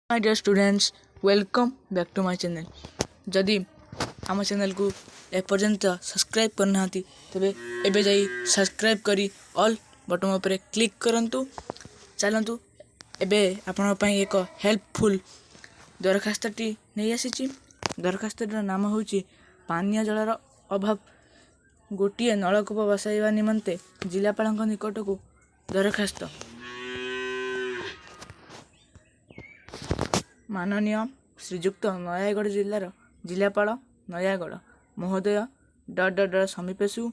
My dear students, welcome back to my channel. ଯଦି ଆମ ଚ୍ୟାନେଲ୍କୁ ଏପର୍ଯ୍ୟନ୍ତ ସବସ୍କ୍ରାଇବ୍ କରିନାହାନ୍ତି, ତେବେ ଏବେ ଯାଇ ସବସ୍କ୍ରାଇବ୍ କରି ଅଲ୍ ବଟନ୍ ଉପରେ କ୍ଲିକ୍ କରନ୍ତୁ। ଚାଲନ୍ତୁ, ଏବେ ଆପଣଙ୍କ ପାଇଁ ଏକ ହେଲ୍ପଫୁଲ୍ ଦରଖାସ୍ତଟି ନେଇ ଆସିଛି। ଦରଖାସ୍ତଟିର ନାମ ହେଉଛି ପାନୀୟ ଜଳର ଅଭାବ, ଗୋଟିଏ ନଳକୂପ ବସାଇବା ନିମନ୍ତେ ଜିଲ୍ଲାପାଳଙ୍କ ନିକଟକୁ ଦରଖାସ୍ତ। ମାନନୀୟ ଶ୍ରୀଯୁକ୍ତ ନୟାଗଡ଼ ଜିଲ୍ଲାର ଜିଲ୍ଲାପାଳ ନୟାଗଡ଼ ମହୋଦୟ ଡଟ୍ ଡଟ୍ ଡଟ୍ ସମୀପେଷୁ।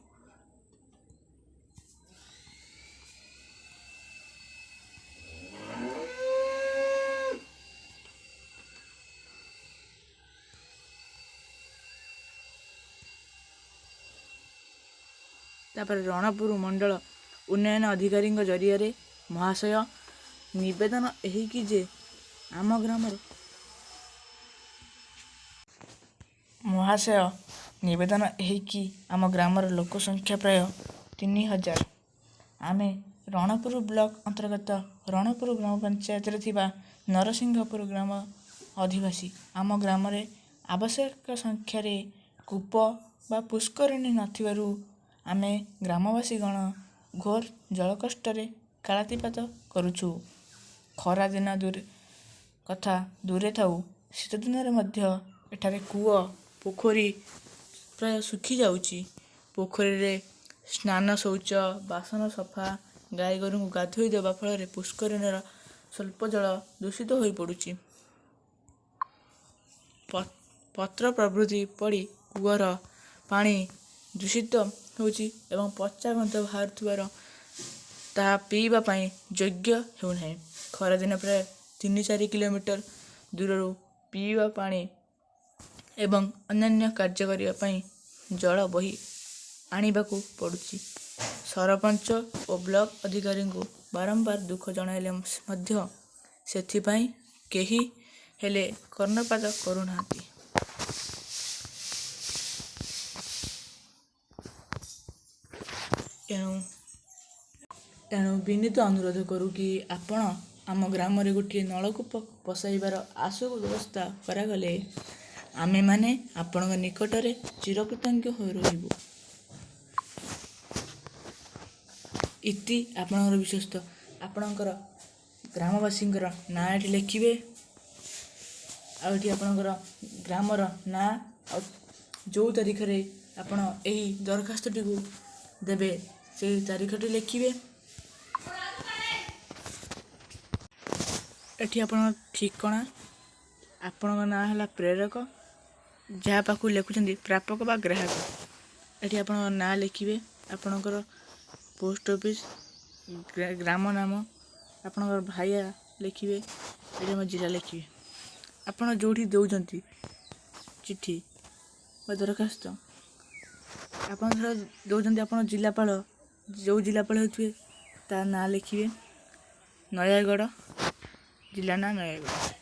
ତାପରେ ରଣପୁର ମଣ୍ଡଳ ଉନ୍ନୟନ ଅଧିକାରୀଙ୍କ ଜରିଆରେ ମହାଶୟ, ନିବେଦନ ଏହିକି ଯେ ଆମ ଗ୍ରାମର ମହାଶୟ, ନିବେଦନ ଏହିକି ଆମ ଗ୍ରାମର ଲୋକ ସଂଖ୍ୟା ପ୍ରାୟ 3000। ଆମେ ରଣପୁର ବ୍ଲକ ଅନ୍ତର୍ଗତ ରଣପୁର ଗ୍ରାମ ପଞ୍ଚାୟତରେ ଥିବା ନରସିଂହପୁର ଗ୍ରାମ ଅଧିବାସୀ। ଆମ ଗ୍ରାମରେ ଆବଶ୍ୟକ ସଂଖ୍ୟାରେ କୂପ ବା ପୁଷ୍କରିଣୀ ନଥିବାରୁ ଆମେ ଗ୍ରାମବାସୀଗଣ ଘୋର ଜଳକଷ୍ଟରେ କାଳାତିପାତ କରୁଛୁ। ଖରାଦିନ ଦୂରେ କଥା ଦୂରେ ଥାଉ, ଶୀତ ଦିନରେ ମଧ୍ୟ ଏଠାରେ କୂଅ ପୋଖରୀ ପ୍ରାୟ ଶୁଖିଯାଉଛି। ପୋଖରୀରେ ସ୍ନାନ, ଶୌଚ, ବାସନ ସଫା, ଗାଈ ଗୋରୁଙ୍କୁ ଗାଧୋଇ ଦେବା ଫଳରେ ପୁଷ୍କରିଣୀର ସ୍ୱଳ୍ପ ଜଳ ଦୂଷିତ ହୋଇପଡ଼ୁଛି। ପତ୍ର ପ୍ରଭୃତି ପଡ଼ି କୂଅର ପାଣି ଦୂଷିତ ହେଉଛି ଏବଂ ପଚା ଗନ୍ଧ ବାହାରୁଥିବାର ତାହା ପିଇବା ପାଇଁ ଯୋଗ୍ୟ ହେଉନାହିଁ। ଖରାଦିନ ପ୍ରାୟ 3-4 କିଲୋମିଟର ଦୂରରୁ ପିଇବା ପାଣି ଏବଂ ଅନ୍ୟାନ୍ୟ କାର୍ଯ୍ୟ କରିବା ପାଇଁ ଜଳ ବୋହି ଆଣିବାକୁ ପଡ଼ୁଛି। ସରପଞ୍ଚ ଓ ବ୍ଲକ ଅଧିକାରୀଙ୍କୁ ବାରମ୍ବାର ଦୁଃଖ ଜଣାଇଲେ ମଧ୍ୟ ସେଥିପାଇଁ କେହି ହେଲେ କର୍ଣ୍ଣପାତ କରୁନାହାନ୍ତି। ଏଣୁ ବିନୀତ ଅନୁରୋଧ କରୁ କି ଆପଣ ଆମ ଗ୍ରାମରେ ଗୋଟିଏ ନଳକୂପ ବସାଇବାର ଆଶୁ ବ୍ୟବସ୍ଥା କରାଗଲେ ଆମେମାନେ ଆପଣଙ୍କ ନିକଟରେ ଚିରକୃତଜ୍ଞ ହୋଇ ରହିବୁ। ଇତି ଆପଣଙ୍କର ବିଶ୍ୱସ୍ତ। ଆପଣଙ୍କର ଗ୍ରାମବାସୀଙ୍କର ନାଁ ଏଠି ଲେଖିବେ, ଆଉ ଏଠି ଆପଣଙ୍କର ଗ୍ରାମର ନାଁ ଆଉ ଯେଉଁ ତାରିଖରେ ଆପଣ ଏହି ଦରଖାସ୍ତଟିକୁ ଦେବେ ସେଇ ତାରିଖଟି ଲେଖିବେ। ଏଠି ଆପଣଙ୍କ ଠିକଣା, ଆପଣଙ୍କ ନାଁ ହେଲା ପ୍ରେରକ, ଯାହା ପାଖକୁ ଲେଖୁଛନ୍ତି ପ୍ରାପକ ବା ଗ୍ରାହକ। ଏଠି ଆପଣଙ୍କ ନାଁ ଲେଖିବେ, ଆପଣଙ୍କର ପୋଷ୍ଟ ଅଫିସ୍, ଗ୍ରାମ ନାମ, ଆପଣଙ୍କର ଭାୟା ଲେଖିବେ, ଏଠି ଆମ ଜିଲ୍ଲା ଲେଖିବେ। ଆପଣ ଯେଉଁଠି ଦେଉଛନ୍ତି ଚିଠି ବା ଦରଖାସ୍ତ, ଆପଣ ଧର ଦେଉଛନ୍ତି ଆପଣ ଜିଲ୍ଲାପାଳ, ଯେଉଁ ଜିଲ୍ଲାପାଳ ହେଉଥିବେ ତା ନାଁ ଲେଖିବେ, ନୟାଗଡ଼ ଜିଲ୍ଲା ନାଁ ନୟାଗଡ଼।